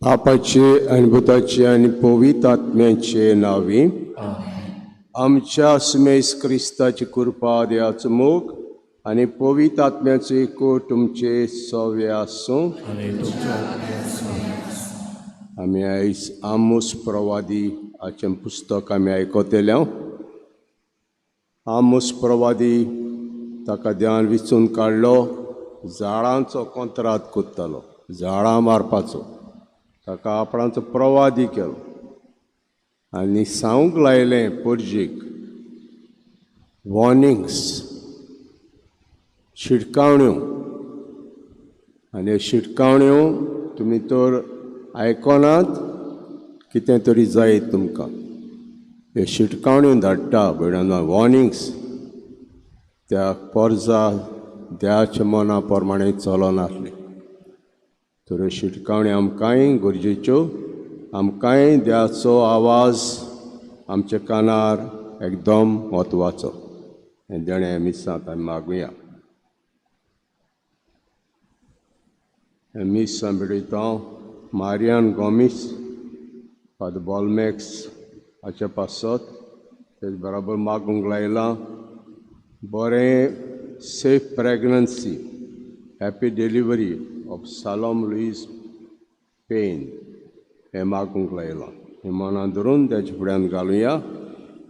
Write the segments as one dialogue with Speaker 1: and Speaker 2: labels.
Speaker 1: बापाचे आनी पुताचे आनी पवित्र आत्म्याचे नांवी आमच्या सुमेस क्रिस्ताची कृपा, देवाचो मोग आनी पवित्र आत्म्याचो एकवट तुमचे सवे आसूं.
Speaker 2: आनी तुमच्या आत्म्यान आसूं.
Speaker 1: आमी आयज आमोस प्रवादी हाचें पुस्तक आमी आयकतले. आमोस प्रवादी ताका देवान विचून काडलो, झाडांचो कोंत्राद कोत्तालो, झाडां मारपाचो. ताका आपणाचो प्रवादी केलो आनी सांगूंक लायलें परजेक वॉर्निंग्स, शिटकावण्यो. आनी ह्यो शिटकावण्यो तुमी तर आयकनात, कितें तरी जायत तुमकां. ह्यो शिटकावण्यो धाडटा भयणांनो, वॉर्निंग्स. त्या पोरजा देवाच्या मना प्रमाणे चलनासली तर ह्यो शिटकावण्यो आमकांय गरजेच्यो. आमकांय देवाचो आवाज आमच्या कानार एकदम म्हत्वाचो. हें देणें मिसांत आमी मागुया. हें मीस आमी भेटयता मारियान गोमीस, फादर बॉलमॅक्स हाच्या पासत. तेच बराबर मागूंक लायलां बरें safe pregnancy, happy delivery of Salome Luis Payne हें मागूंक लायलां. हें मनां धरून त्याच्या फुड्यान घालुया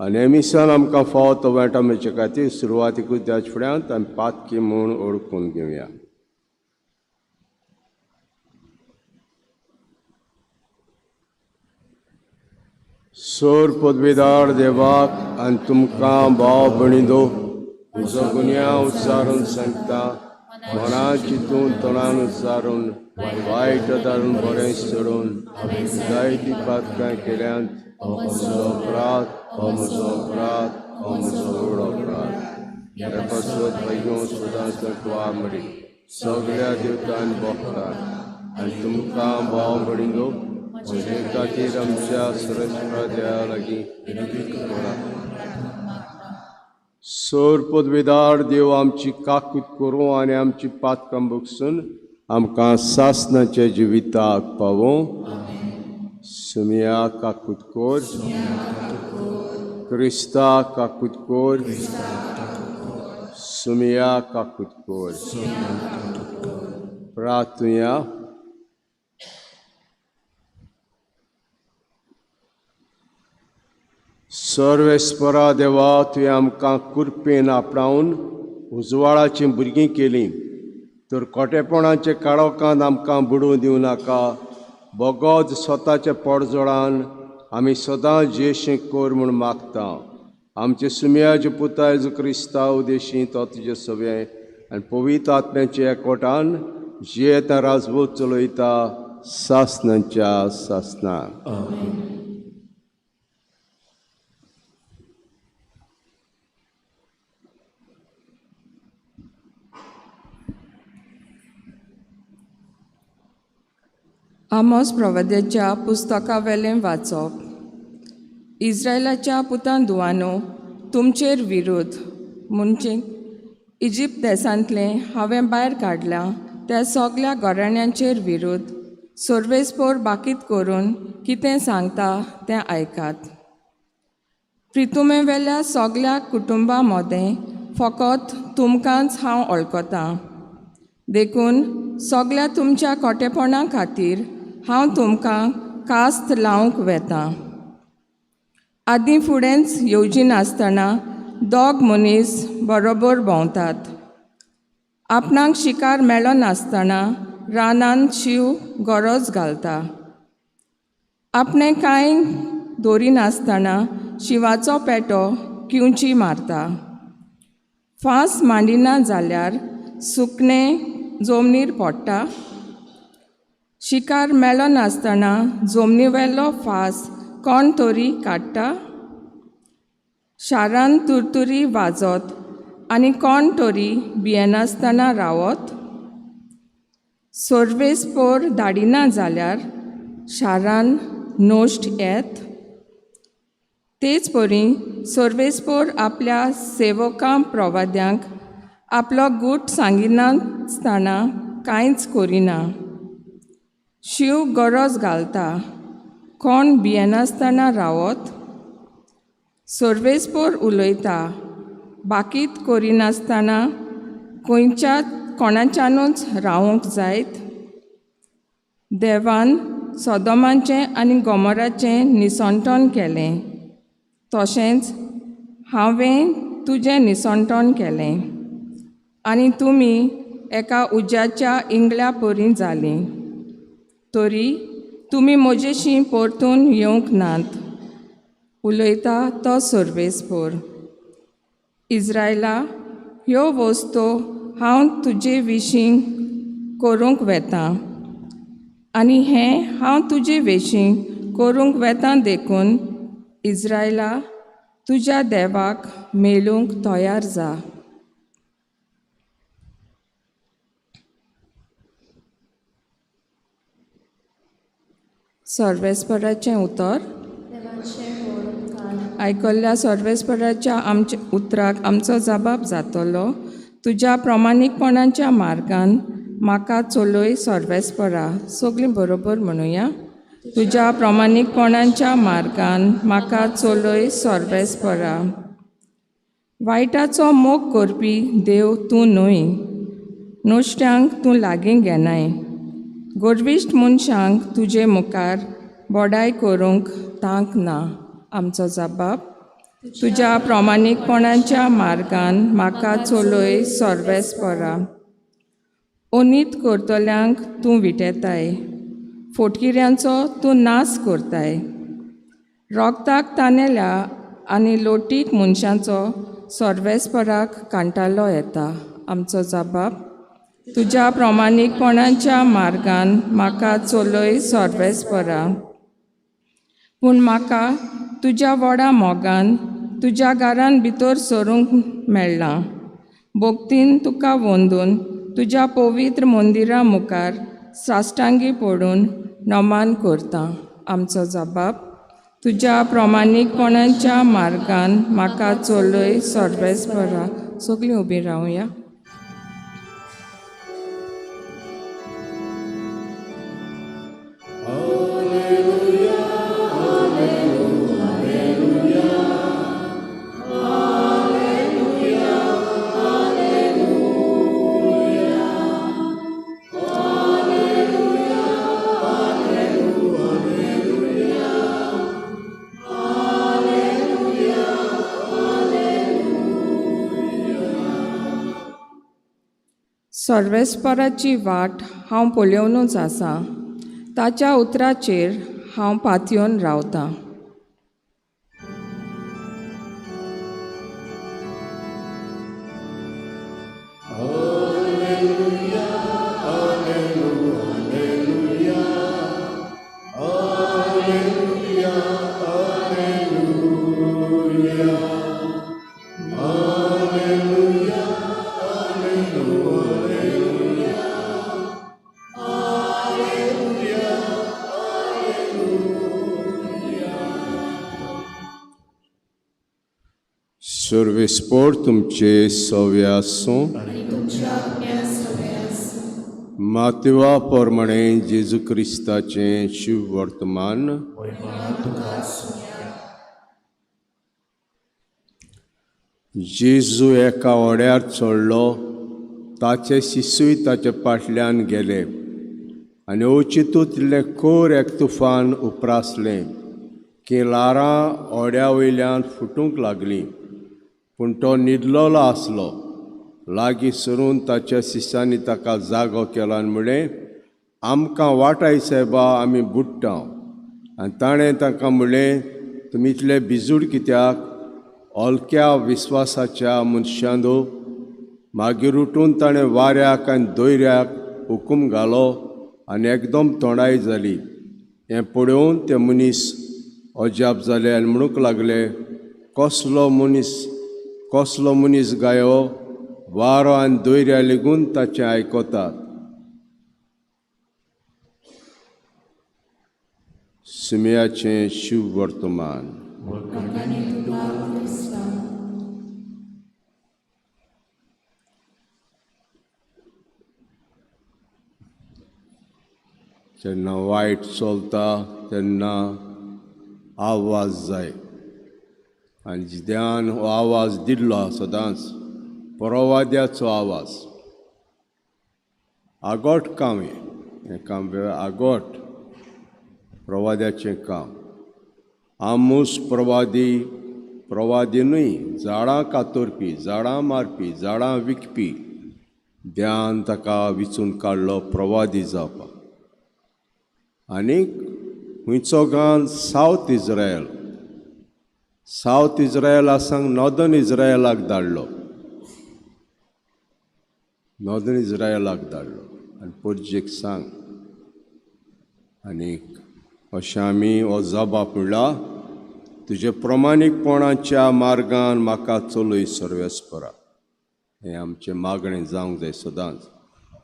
Speaker 1: आनी हे मिसान आमकां फावो तो वेंटो मेळचे खातीर सुरवातीकूच त्याच्या फुड्यांत आमी पातकी म्हूण ओळखून घेवया. सोर पदवेदार देवाक आनी तुमकां भाव भयणींनो म्हजो गुन्यांव उच्चारून सांगता. मना चिंतून तोंडान उच्चारून वायट धाडून बरें सोडून जायती पातकां केल्यांत. हो म्हजो अपराध, हो म्हजो अपराध, हो म्हजो व्हड अपराध. ह्या पासत भायगो सदांच मरी सगळ्या देवतान भोगतात आनी तुमकां भाव भयणींनो म्हजे खातीर आमच्या सरस्पा देवा लागीं विनंती करात. सोर पदवेदार देव आमची काकूत करूं आनी आमची पातकां बगसून आमकां सासनाच्या जिविताक पावों. सुमिया काकूत कोर, क्रिस्ता काकूत कोर, सुमिया काकूत कोर. प्रार्थुया. सर्वेस्परा देवा, तुवें आमकां कृपेन आपणावन उजवाडाचीं भुरगीं केलीं तर खोटेपणाचे काळोखांत आमकां बुडूं दिवं नाका. बगोद स्वताच्या पडजोडान आमी सदां जियेशें कर म्हूण मागता. आमचे सुमयाचे पुता जेजू क्रिस्ता उदेशी तो तुजे सवें आनी पवित्र आत्म्याच्या एकवटान जियेता, राजवट चलयता सासनाच्या सासना.
Speaker 3: आमोस प्रवाद्याच्या पुस्तकावेलें वाचप. इस्रायलाच्या पुतान धुवानो, तुमचेर विरोध म्हणजे इजिप्त देसांतलें हांवें भायर काडलां त्या सगल्या घराण्यांचेर विरोध. सर्वेस्पोर बाकीत करून कितें सांगता तें आयकात. प्रितुमेवेल्या सगल्या कुटुंबा मदें फकत तुमकांच हांव वळखतां, देखून सगल्या तुमच्या खोटेपणा खातीर हांव तुमकां कास्त लावंक वेतां. आदीं फुडेंच येवजिनासतना दोग मनीस बरोबर भोंवतात. आपणाक शिकार मेळनासतना रानांत शींव गरज घालता. आपणें कांय दवरिनासतना शिंवाचो पेटो किंवची मारता. फांस मांडिना जाल्यार सुकणें जमनीर पडटा. शिकार मेळनासतना जमनीवेलो फांस कोण तरी काडटा. शारांत तुरतुरी वाजत आनी कोण तरी भियेनासतना रावत. सर्वेस्पोर धाडिना जाल्यार शारान नश्ट येत. तेच परी सर्वेस्पोर आपल्या सेवकां प्रवाद्यांक आपलो गूट सांगिनासतना कांयच करिना. शींव गरज घालता, कोण भियेनासतना रावत? सर्वेस्पोर उलयता, बाकीत करिनासतना खंयच्या कोणाच्यानूच रावंक जायत? देवान सोदोमाचें आनी गोमोराचें निसंटन केलें, तशेंच हांवें तुजें निसंटन केलें आनी तुमी एका उज्याच्या इंगळ्या परी जालीं. तरी तुमी म्हजेशी परतून येवंक नात, उलयता तो सर्वेस्पोर. इज्रायला, ह्यो वस्तू हांव तुजे विशीं करूंक वेतां आनी हें हांव तुजे विशीं करूंक वेतां देखून इज्रायला, तुज्या देवाक मेळूंक तयार जा. सर्वेस्पराचें उतर. आयकल्ल्या सर्वेस्पराच्या आमच्या उतराक आमचो जबाब जातलो. तुज्या प्रमाणीकपणाच्या मार्गान म्हाका चलय सर्वेस्परा. सगळीं बरोबर म्हणुया. तुज्या प्रमाणीकपणाच्या मार्गान म्हाका चलय सर्वेस्परा. वायटाचो मोग करपी देव तूं न्हय, नुस्त्यांक तूं लागीं घेनाय. गर्विश्ट मनशांक तुजे मुखार बडाय करूंक तांक ना. आमचो जबाब. तुज्या प्रमाणीकपणाच्या मार्गान म्हाका चलय सर्वेस्परा. अनीत करतल्यांक तूं विटेताय, फोटकिऱ्यांचो तूं नाश करताय. रोगताक तानेल्या आनी लोटीक मनशांचो सर्वेस्पराक कांटालो येता. आमचो जबाब. तुज्या प्रमाणीकपणाच्या मार्गान म्हाका चलय सर्वेस्परा. पूण म्हाका तुज्या व्हडा मोगान तुज्या घरान भितर सरूंक मेळ्ळां. भक्तीन तुका वंदून तुज्या पवित्र मंदिरा मुखार साश्टांगी पडून नमान करता. आमचो जबाब. तुज्या प्रमाणीकपणाच्या मार्गान म्हाका चलय सर्वेस्परा. सगळीं उबीं रावया. सर्वेस्पराची वाट हांव पळोवनूच आसा, ताच्या उतराचेर हांव पातयेवन रावतां.
Speaker 1: सर्वेस्पोर तुमचे सवे आसूं. मातेवा प्रमाणे जेजू क्रिस्ताचें शिव वर्तमान. जेजू एका व्हड्यार चडलो, ताचे शिशूय ताचे फाटल्यान गेले आनी अवचितूतलें कोर एक तुफान उप्रासलें की ल्हारां व्हड्या वयल्यान फुटूंक लागलीं. पूण तो न्हिदलेलो आसलो. लागीं सरून ताच्या शिश्यांनी ताका जागो केलो आनी म्हणलें, आमकां वाटाय सायबा, आमी बुडटा. आनी ताणें तांकां म्हणलें, तुमी इतले भिजूड कित्याक, हलक्या विस्वासाच्या मनशांनो? मागीर उठून ताणें वाऱ्याक आनी दोयऱ्याक हुकूम घालो आनी एकदम तोंडाय जाली. हें पळोवन ते मनीस अजाप जाले आनी म्हणूंक लागले, कसलो मनीस, कसलो मनीस गायो, वारो आनी दोयऱ्या लेगून ताचें आयकतात. सुम्याचें शिव वर्तमान. जेन्ना वायट चलता तेन्ना आवाज जाय आनी जिद्यान हो आवाज दिल्लो आसा सदांच प्रवाद्याचो आवाज. आगोट काम हें, हें काम आगोट प्रवाद्याचें काम. आमोस प्रवादी, प्रवादी न्हय, झाडां कातरपी, झाडां मारपी, झाडां विकपी, ध्यान ताका विचून काडलो प्रवादी जावपाक. आनीक खंयचो गांव सावथ इज्रायल, सावथ इज्रायला सांग नॉर्दर्न इज्रायलाक धाडलो, नॉर्दर्न इज्रायलाक धाडलो आनी पोरजेक सांग. आनीक अशें आमी हो जबाब म्हणला, तुजे प्रमाणीकपणाच्या मार्गान म्हाका चलय सर्वेस्परा. हें आमचें मागणें जावंक जाय सदांच,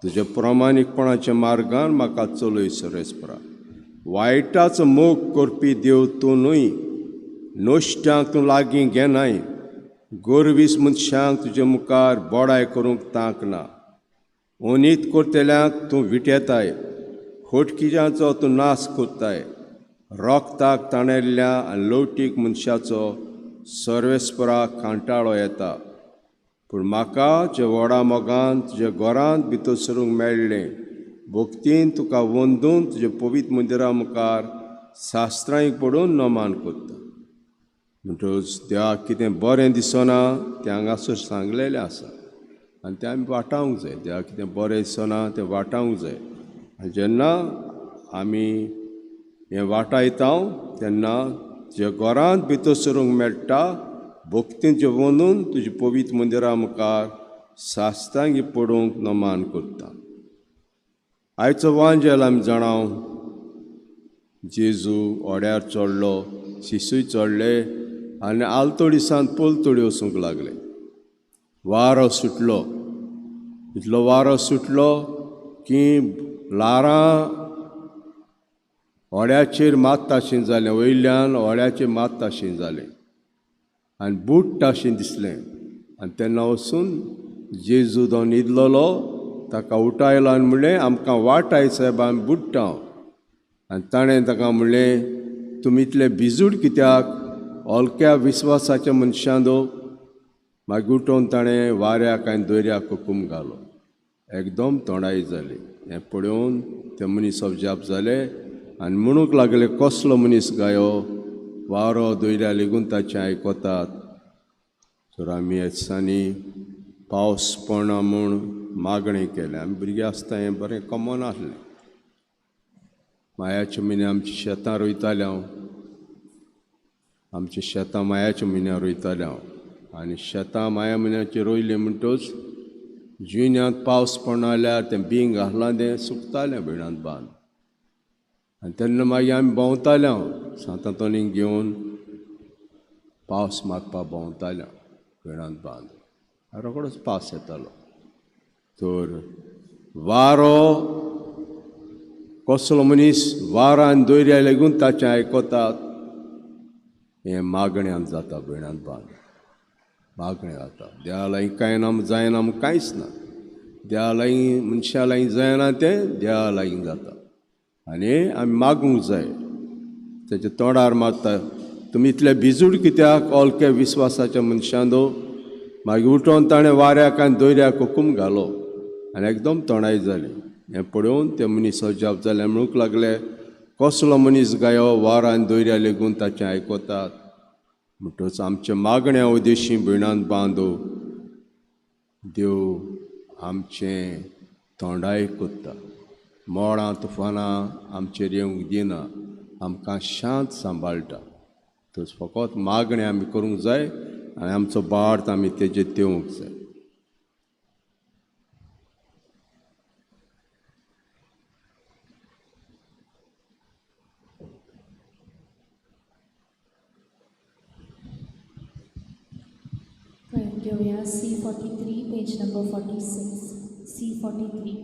Speaker 1: तुजे प्रमाणीकपणाच्या मार्गान म्हाका चलय सर्वेस्परा. वायटाचो मोग करपी देव तूं न्हय, नश्ट्यांक तूं लागीं घेनाय, गोरवीस मनशांक तुजे मुखार बडाय करूंक तांक ना. ओनीत करतल्यांक तूं विटेताय, खोटकिजांचो तूं नाश करताय, रोगताक ताणेल्ल्या आनी लवटीक मनशाचो सर्वेस्परा कांटाळो येता. पूण म्हाका जे व्हडा मोगान तुज्या घरांत भितर सरूंक मेळ्ळें, भक्तीन तुका वंदून तुज्या पवित्र मंदिरा मुखार शास्त्रांय पडून नमान करता. म्हणटकच देवाक कितें बरें दिसना तें हांगासर सांगलेलें आसा आनी तें आमी वाटावंक जाय. देवाक कितें बरें दिसना तें वाटावंक जाय. आनी जेन्ना आमी हें वाटायता तेन्ना तुज्या घरांत भितर सरूंक मेळटा, भक्तीन वंदून तुज्या पवित्र मंदिरा मुखार साश्टांगी पडूंक नमान करता. आयचो वांजेल आमी जाणाव, जेजू ओड्यार चडलो, शिशूय चडले आनी आलतोडी सावन पलतोडी वचूंक लागले. वारो सुटलो, इतलो वारो सुटलो की ल्हारां होड्याचेर मात्ताशें जालें, वयल्यान होड्याचेर मात्ताशें जालें आनी बुडटाशें दिसलें. आनी तेन्ना वचून जेजू तो न्हिदलेलो ताका उठायलो आनी म्हणलें, आमकां वाटाय सायबा, आमी बुडटा. आनी ताणें ताका म्हणलें, तुमी इतले भिजूड कित्याक, हलक्या विस्वासाच्या मनशां दो. मागीर उठोवन ताणें वाऱ्याक आनी दर्याक हुकूम घालो, एकदम तोंडाय जाली. हें पळोवन ते मनीस अजाप जाले आनी म्हणूंक लागले, कसलो मनीस गायो, वारो दर्या लेगून ताचें आयकतात. तर आमी ह्या दिसांनी पावस पडना म्हूण मागणें केलें. आमी भुरगीं आसता हें बरें कॉमन आसलें. मायाच्या म्हयन्या आमची शेतां रोयताले हांव, आमची शेतां मायाच्या म्हयन्या रोयताले हांव. आनी शेतां माया म्हयन्याची रोयलीं म्हणटच जुन्यांत पावस पडना जाल्यार तें बींग घातलां तें सुकतालें भिणांत बांद. आनी तेन्ना मागीर आमी भोंवताले हांव सांतांतोनीक घेवन पावस मागपाक भोंवताले हांव भिणांत बांद, रोकडोच पावस येतालो. तर वारो कसलो मनीस वारो आनी दर्या लेगून ताचें आयकतात. हें मागण्यान जाता भिणांत बांद, मागणें जाता. देवा लागीं कांय ना जायना म्हूण कांयच ना, देवा लागीं मनशा लागीं जायना तें देवा लागीं जाता. आनी आमी मागूंक जाय. तेच्या तोंडार मारता, तुमी इतले भिजूड कित्याक, हलक्या विस्वासाच्या मनशां दो. मागीर उठोवन ताणें वाऱ्याक आनी दर्याक हुकूम घालो आनी एकदम तोंडाय जाली. हें पळोवन ते मनीस अजाप जाले, म्हणूंक लागले, कसलो मनीस गायो, वारो आनी दर्या लेगून ताचें आयकतात. म्हणटच आमच्या मागण्या उदेशी भिणांत बांदो देव आमचें तोंडाय कोत्ता, मोडां तुफानां आमचेर येवंक दिना, आमकां शांत सांबाळटा. तर फकत मागणें आमी करूंक जाय आनी आमचो भावार्थ आमी तेजेर तेवूंक जाय.
Speaker 4: घेवया C43, page number 46, C43.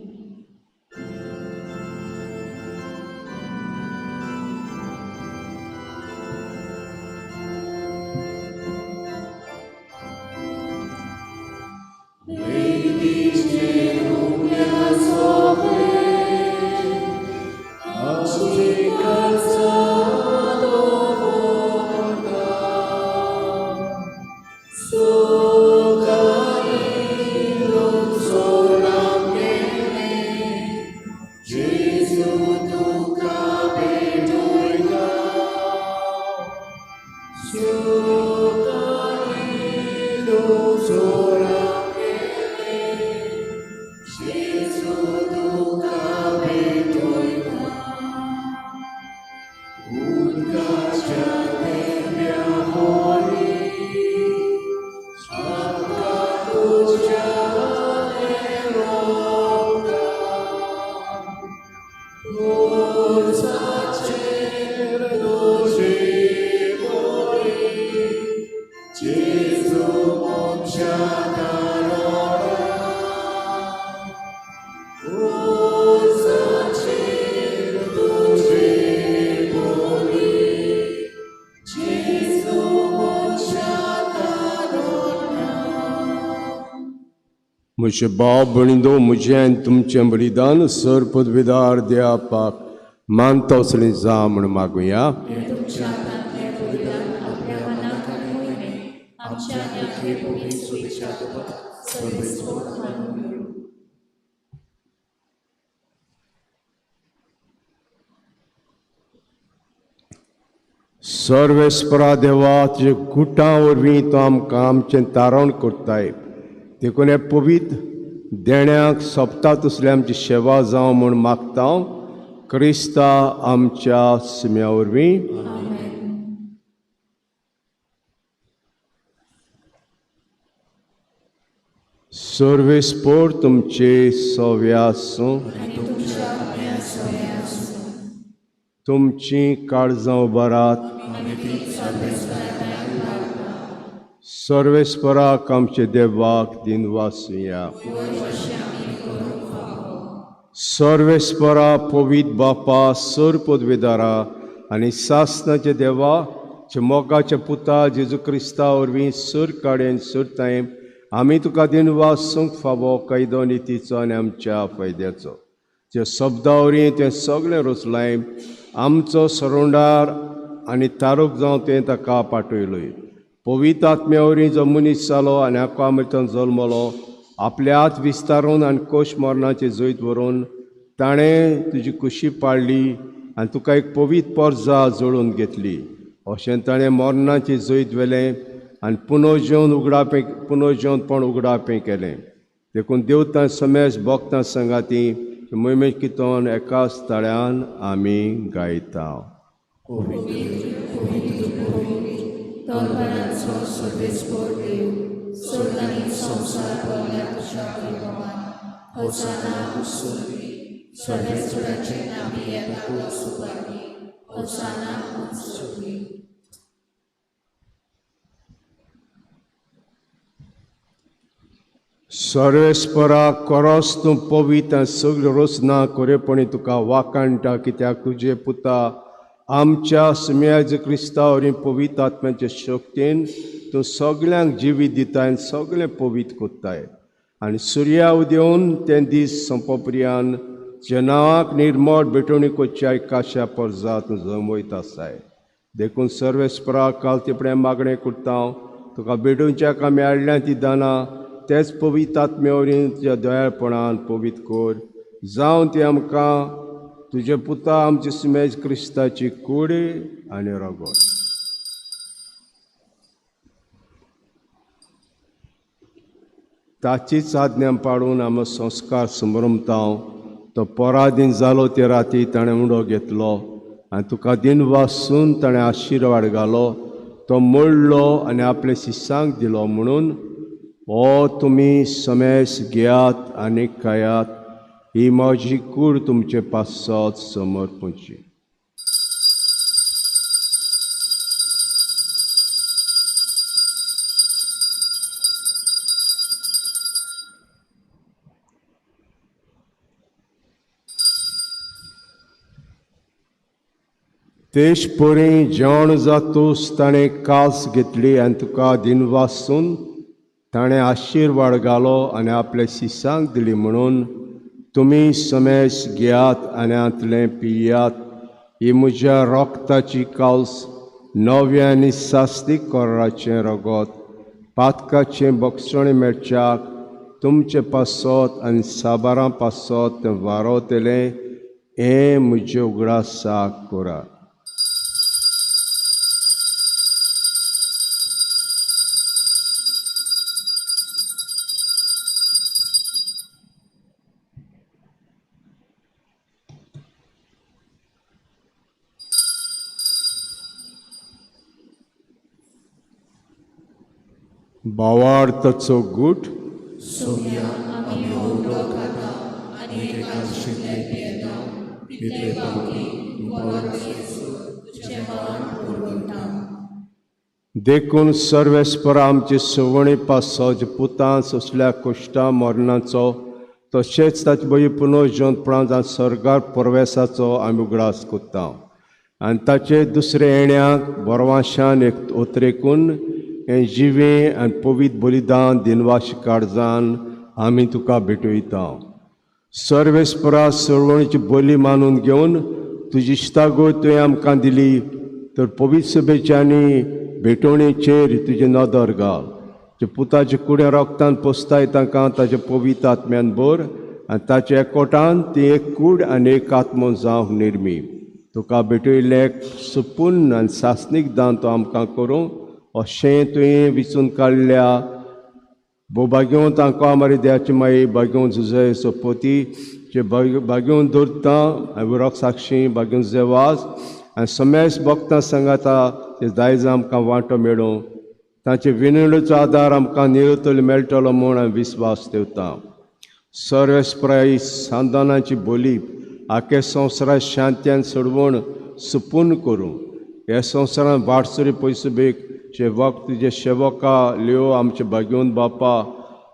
Speaker 2: उदकाच्या थेंब्या वरी आमकां तुज्या रोगतान खुर्साचेर तुजी बरी जेजू मनशा तारोणा खुर्साचेर तुजी बरी जेजू मनशा तारोणा.
Speaker 1: म्हजे भाव भयणींनो, म्हजें आनी तुमचें बलिदान सर पदवीदार देवापाक मानता असलें जा म्हूण मागुया.
Speaker 4: तुमच्या हातांतलें बलिदान आपल्या मनाक आनी मोहिमेक आमच्या आनी आपले पवित्र सुबेच्या सर्वेस्पोर मानून घेवं.
Speaker 1: सर्वेस्परा देवा, तुजे गुटां वरवीं तूं आमकां आमचें तारण करताय, देखून हे पवित्र देण्याक सोंपता तसली आमची सेवा जावं म्हूण मागता, क्रिस्ता आमच्या सुम्या वरवीं.
Speaker 4: आमेन.
Speaker 1: सर्वेस्पोर तुमचे सव्या आसूं.
Speaker 4: आनी तुमच्या आत्म्या सवें आसूं.
Speaker 1: तुमची काळजां उबारात.
Speaker 4: आमी ती सर्वेस्परा उबारता.
Speaker 1: सर्वेस्पराक आमचे देवाक दिनवासुया.
Speaker 4: वरवशी आमी करूंक फावो.
Speaker 1: सर्वेस्परा पवित्र बापा, सर पदवेदारा आनी सासनाचे देवा, जे मोगाच्या पुता जेजू क्रिस्ता वरवीं सर काडेन सरताय आमी तुका दिनवासूंक फावो कायदो नितीचो आनी आमच्या फायद्याचो. जे शब्दा वरवीं तें सगळें रचलाय, आमचो सरोंडार आनी तारूक जावं तें ताका पाठयलोय. पवित्र आत्म्या वरवीं जो मनीस जालो आनी आका मृतान जल्मलो, आपले हात विस्तारून आनी कोश मरणाचें जैत व्हरून ताणें तुजी कुशी पाडली आनी तुका एक पवित्र पर्जा जोडून घेतली. अशें ताणें मरणाचें जैत व्हेलें आनी पुनर्जेवनपण उगडापें केलें. देखून देवतां समेज भक्तां संगाती मोहिमेश कितोन एकाच ताळ्यान आमी गायता.
Speaker 4: पवित्र पवित्र तोरपणाचो सर्वेस्पोर देव, स्वर्ग आनी संवसार भरल्या तुज्या वैभवान. होसाना उत्सर्गी, सर्वेस्पराचे नांवी येता तो सुभागी. होसाना उत्सर्गी.
Speaker 1: सर्वेस्परा कोरोस तूं पवित्र आनी सगळ्यो रचना खरेपणी तुका वाखाणटा, कित्याक तुजे पुता आमच्या सुम्याज क्रिस्ता वरवीं पवित्र आत्म्याचे शक्तीन तूं सगल्यांक जिवीत दिताय आनी सगळें पवित्र कोत्ताय. आनी सुर्या उदेवन ते दीस सोंपप्रियान जे नांवाक निर्मळ भेटवणी कोच्या एकाशा परजा तूं जमयत आसाय. देखून सर्वेस्परा काल तिपणें मागणें करता, तुका भेटोवच्याक आमी हाडल्या ती दानां तेच पवित्र आत्म्या वरवीं तुज्या दयाळपणान पवित्र कर, जावं ती आमकां तुजे पुता आमचे सुमेज क्रिस्ताची कूड आनी रगत. ताचीच आज्ञा पाडून आमचो संस्कार समरमता. तो पराधीन जालो ते राती ताणें उडो घेतलो आनी तुका दिनवासून ताणें आशिर्वाद घालो. तो मोडलो आनी आपल्या शिसांक दिलो म्हणून, हो तुमी समेस घेयात आनी खायात, ही म्हजी कूड तुमचे पासत समर्पणची. तेश परी जेवण जातूस ताणें कास घेतली आनी तुका दिनवासून ताणें आशिर्वाद घालो आनी आपल्या शिसांक दिली म्हणून, तुमी समेस घेयात आनी हांतलें पियात, ही म्हज्या रोगताची कावस, नव्या आनी सास्तीक कोराचें रगत, पातकाचें बक्षण मेळच्याक तुमचे पासत आनी साबारां पासत तें वारोतलें, हें म्हजें उगडासाक करात. भावार्थाचो गूट
Speaker 4: सोम्या आमी हो उदक खाता आनी एका शिंदे पियेता तितले पावटी तूं पावसो तुजें मरण पुरवता.
Speaker 1: देखून सर्वेस्पर आमचे सवणी पासो पुतां सोंसल्या कुश्टा मरणाचो तशेंच ताचे बरी पुनर्जिवंतपणान सर्गार परवेसाचो आमी उगडास कोत्ता आनी ताचे दुसरे येण्याक बरवाशान एक उतरेकून हें जिवें आनी पवित्र बलिदान दिनवाशी काळजान आमी तुका भेटयता. सर्वेस्परा सरवणीची बली मानून घेवन तुजी इश्टागो तुवें आमकां दिली तर पवित्र सभेच्या आनी भेटवणेचेर तुजी नदर घाल. जे पुताचे कुड्या रोगतान पोसताय तांकां ताच्या पवित्र आत्म्यान भर आनी ताच्या एकवटान ती एक कूड आनी एक आत्मो जावंक निर्मी. तुका भेटयल्लें सुपूर्ण आनी सासणीक दान तो आमकां करूं अशें तुवें विचून काडल्या. भोव तांकां आमारी देवाची माई भाग्योवन जुजय सोपोती जे भाग्योवन दवरता आनी रोग साक्षी भाग्योवन जेवाज आनी समेस भक्तां सांगाता ते दायज आमकां वांटो मेळूं तांचे विनवणेचो आदार आमकां निरतलो मेळटलो म्हूण हांव विस्वास ठेवता. सर्वेस्पराय सांदानाची बोली आखे संवसारात शांत्यान सोडवण सुपून करूं. ह्या संवसारान वाटसुरी पयसो बेग शेवक तुजे शेवका लियो आमचे भाग्योवन बापा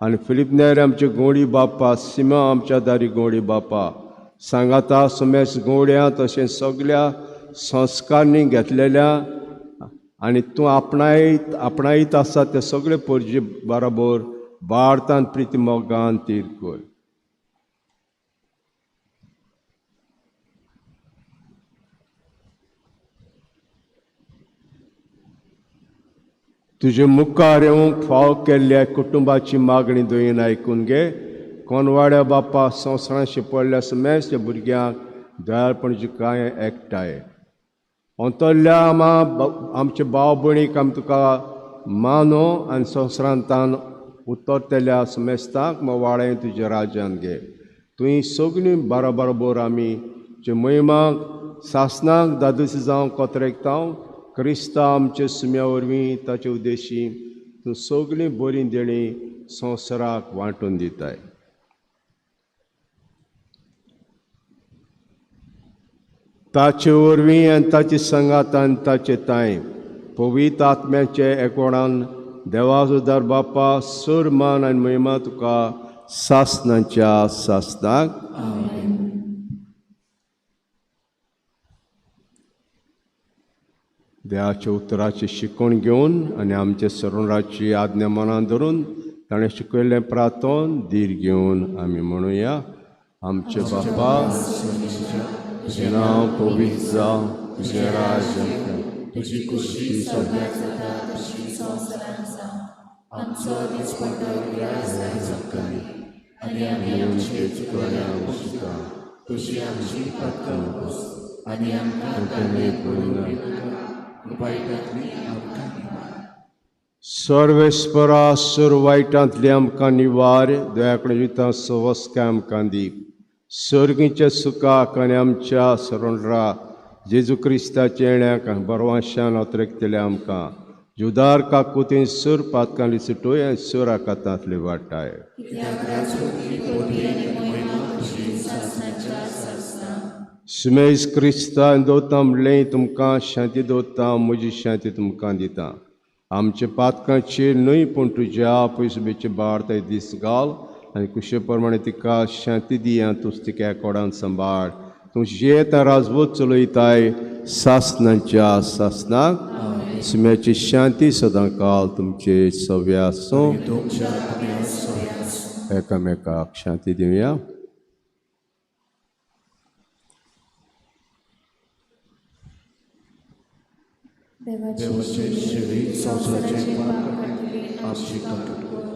Speaker 1: आनी फिलीप नेर आमचे गोंडी बापा सिमा आमच्या दारी गोंडी बापा सांगाता सुमेस गोंड्या तशें सगल्या संस्कारांनी घेतलेल्या आनी तूं आपणायत आपणायत आसा ते सगळे पोरजे बराबर भारतान प्रिती मोगान तीर कर. तुजे मुखार येवंक फाव केल्ल्या कुटुंबाची मागणी दयेन आयकून घे. कोनवाड्या बापा संवसारांत शिंपडल्या समेस्त भुरग्यांक दयाळपणाची कांय एकठांय अंतरल्या आमा आमचे भाव भयणीक आमी तुका मानो आनी संवसारांत उतरतल्या समेस्तांक मवाळें तुज्या राज्यान घे. तुवें सगळीं बाराबरोबर आमी जे महिमाक सासनाक दादोशी जावं कोतरेकता क्रिस्ता आमचे सुम्या वरवीं ताचे उद्देशी तूं सगळीं बरीं देणीं संवसाराक वांटून दिताय. ताचे वरवीं आनी ताचे सांगातान ताचे तांय पवित्र आत्म्याचे एकवटान देवाचो दार बापा सर मान आनी महिमा तुका सासनाच्या सासनाक. देवाच्या उतराची शिकवण घेवन आनी आमच्या सरुणाची आज्ञा मनान धरून ताणें शिकयल्लें प्रार्थन धीर घेवन आमी म्हणुया. आमचे बापा तुजें नांव पवित्र जावं, तुजें राज्य
Speaker 4: तुजी कुशी स्वर्गात जाता तशी संवसारांत जावं. आमचो दिसपट्टो ग्रास आयज आमकां दी आनी आमी आमचे चुकवण्या
Speaker 1: पुसता
Speaker 4: तशी आमची पातकां पुस आनी आमकां ताणे पडूं नाका वायटांतली आमकां निवार.
Speaker 1: सर्वेस्परा सुर वायटांतली आमकां निवार दया कडेन सवस्काय आमकां दी. सर्गीच्या सुखाक आनी आमच्या सरणरा जेजू क्रिस्ताच्या येण्याक बरवाशान अतरेकतले आमकां जुदार काकुतीन सुर पातकांली सुटोय आनी सुर आकातांतली वाटाय. सुमेश क्रिस्तान दवरता म्हणलें तुमकां शांती दवरता म्हजी शांती तुमकां दिता. आमच्या पातकांचेर न्हय पूण तुज्या पयसुबेचे भारत दीस घाल आनी कुशे प्रमाणे तिका शांती दी आनी तूं तिका एकोडान सांबाळ. तूं जियेता राजवत चलयताय सासनाच्या सासनाक. सुम्याची शांती सदां काल तुमचे सव्या आसूं. एकामेकाक शांती दिवया.
Speaker 4: देवाचे शरीर संवसाराचें पाप काडटली आमची काकूट कर.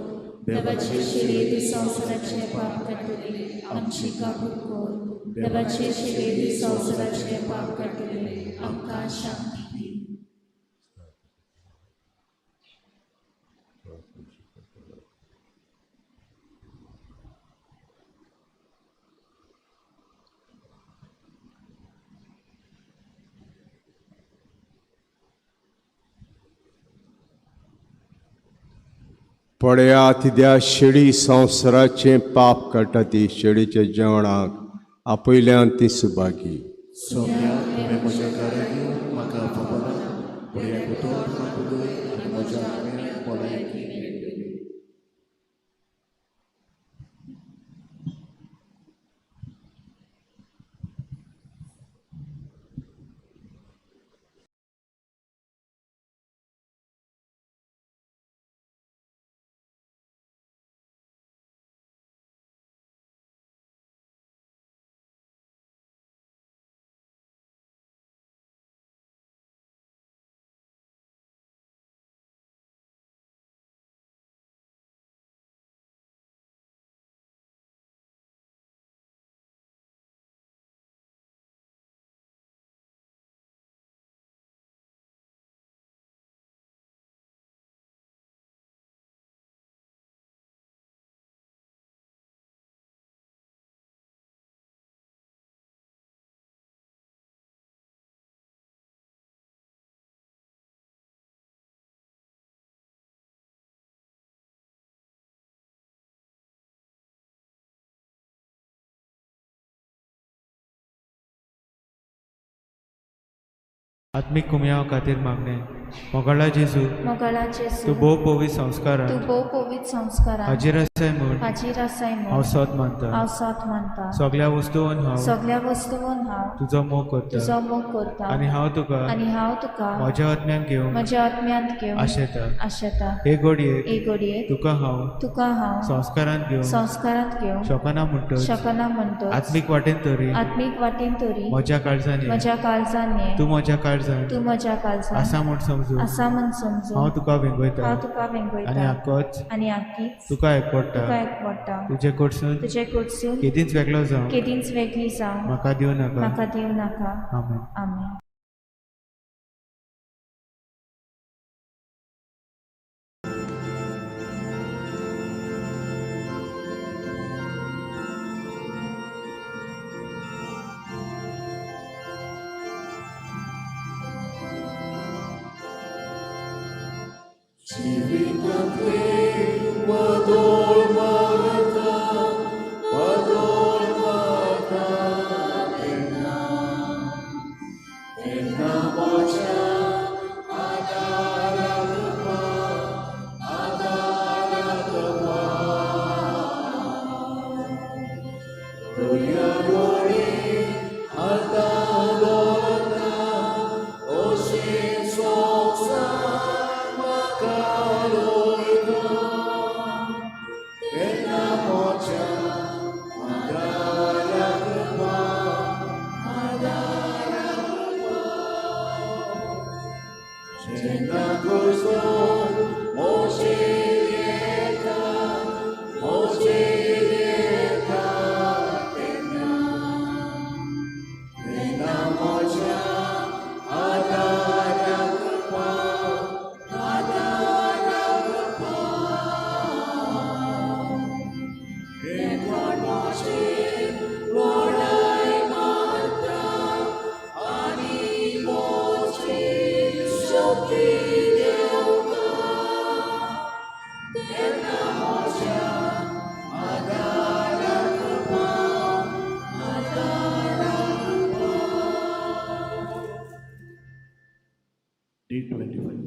Speaker 4: देवाचे शरीर संवसाराचें पाप काडटली आमची काकूट कर. देवाचे शरीर संवसाराचें पाप काडटली आमकां शांती दी.
Speaker 1: पळयात त्या शेळी संवसाराचें पाप काडटा ती शेळीच्या जेवणाक आपयल्यान ती सुभागी.
Speaker 2: सोम्या, तुवें म्हज्या घरा येवन म्हाका खबर पूण हें उतर म्हाका उलय आनी म्हज्या आत्म्याक भलायकी मेळटली.
Speaker 5: आत्मीक कुमयाव खातीर मागणें. मोगाळा जेजू,
Speaker 4: मोगाळा जेजू,
Speaker 5: तूं भोव पवित्र संस्कारान
Speaker 4: तूं भोव पवित्र संस्कारान
Speaker 5: हाजीर आसाय म्हूण
Speaker 4: हाजीर आसाय म्हूण
Speaker 5: हांव सोद मानता.
Speaker 4: हांव सोद मानता.
Speaker 5: सगल्या वस्तून हांव
Speaker 4: सगल्या वस्तून हांव
Speaker 5: तुजो मोग करता
Speaker 4: तुजो मोग करता
Speaker 5: आनी हांव तुका
Speaker 4: आनी हांव तुका
Speaker 5: म्हज्या आत्म्यान घेवन
Speaker 4: म्हज्या आत्म्यांत घेवन
Speaker 5: आशेता.
Speaker 4: आशेता.
Speaker 5: हे घडयेक
Speaker 4: हे घडयेक
Speaker 5: तुका हांव
Speaker 4: तुका हांव
Speaker 5: संस्कारांत घेवन
Speaker 4: संस्कारांत घेवन
Speaker 5: शकना म्हणटच
Speaker 4: शकना म्हणटच
Speaker 5: आत्मीक वाटेन तरी
Speaker 4: आत्मीक वाटेन तरी
Speaker 5: म्हज्या काळजान ये.
Speaker 4: म्हज्या काळजान ये.
Speaker 5: तूं म्हज्या काळजान
Speaker 4: तूं म्हज्या काळजान
Speaker 5: आसा म्हूण समजून
Speaker 4: आसा म्हूण समजून
Speaker 5: हांव तुका वेंगयता
Speaker 4: हांव तुका वेंगयता
Speaker 5: आनी आकोच
Speaker 4: आनी आकीच
Speaker 5: तुका एकवडटा.
Speaker 4: तुका एकवडटा.
Speaker 5: तुजे कडसून
Speaker 4: तुजे कडसून
Speaker 5: केदींच वेगळो जावं
Speaker 4: केदींच वेगळी जावं
Speaker 5: म्हाका दिवं नाका.
Speaker 4: म्हाका दिवं नाका.
Speaker 5: आमेन.
Speaker 4: आमेन.
Speaker 2: जिवितांतलें वादळ मारता, वादळ मारता तेन्ना, तेन्ना म्हज्या आदाराक पाव, आदाराक पाव. दर्या दोळे आतां दवरता, अशें संवसार म्हाका रोयता. तेन्ना म्हज्या आदाराक पाव, आदाराक पाव. जेन्ना क्रिस्तो म्हजेर येता, म्हजेर येता तेन्ना, तेन्ना म्हज्या आदाराक पाव, आदाराक पाव. एकवट म्हजेर लढाय मारता आनी म्हजी शक्ती देंवता. तेन्ना म्हज्या आदाराक पाव, आदाराक पाव.
Speaker 6: Day 25.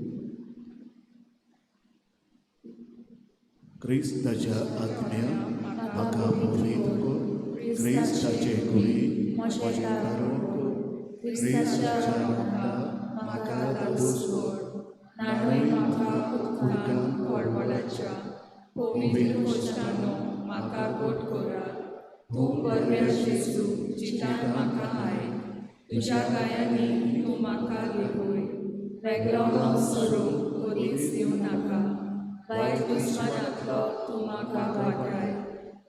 Speaker 6: क्रिस्ताच्या आत्म्या म्हाका पवित्र कर, क्रिस्ताचे कुडी म्हजें तारण कर, क्रिस्ताच्या रगता म्हाका धादोस कर,
Speaker 3: न्हाणय म्हाका उदकान कोडवळाच्या पवित्र कोश्टानो म्हाका गोट करात. तूं बरव्या जेजू जितान म्हाका आयक, तुज्या गायांनी तूं म्हाका लिपय. वेगळो हांव सरूंक कदींच दिवं नाका. वायट दुस्मानांतलो तूं म्हाका वाटाय.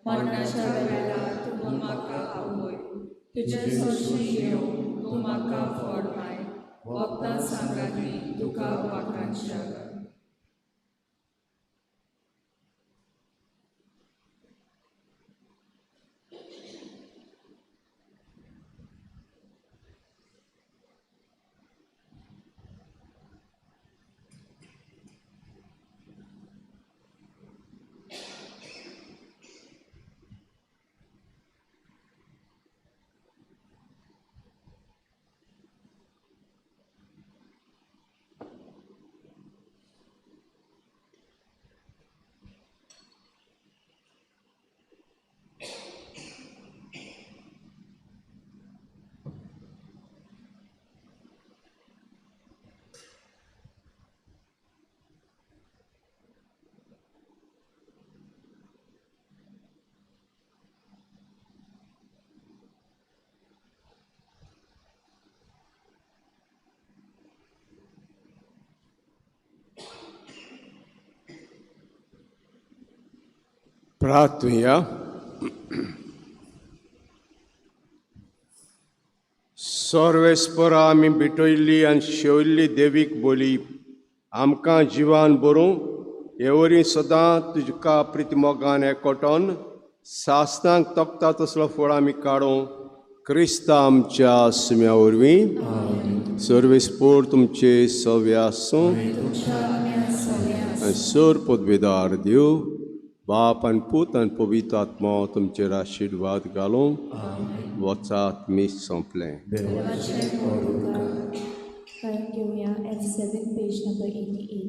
Speaker 3: मरणाच्या वेळार तूं म्हाका आवय. तुजें सोंशें घेवन तूं म्हाका फॉर्माय. वखदां सांगाती तुका वाखाणशाक.
Speaker 1: प्रार्थुया. सर्वेस्परा आमी भेटयल्ली आनी शेवल्ली देवीक बोली आमकां जिवान बरूं हे वरी सदां तुजका प्रितीमोगान एकवटोन सासणांक तोखता तसलो फळ आमी काडूं क्रिस्ता आमच्या सुम्या वरवीं. सर्वेस्पोर तुमचे सव्य आसूं आनी सर पदवेदार देव बाप आनी पूत आनी पवित्र आत्मो तुमचेर आशिर्वाद घालूं. वचात, मीस सोंपलें.
Speaker 4: गायन घेवया F7, page number 88,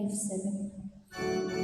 Speaker 4: F7.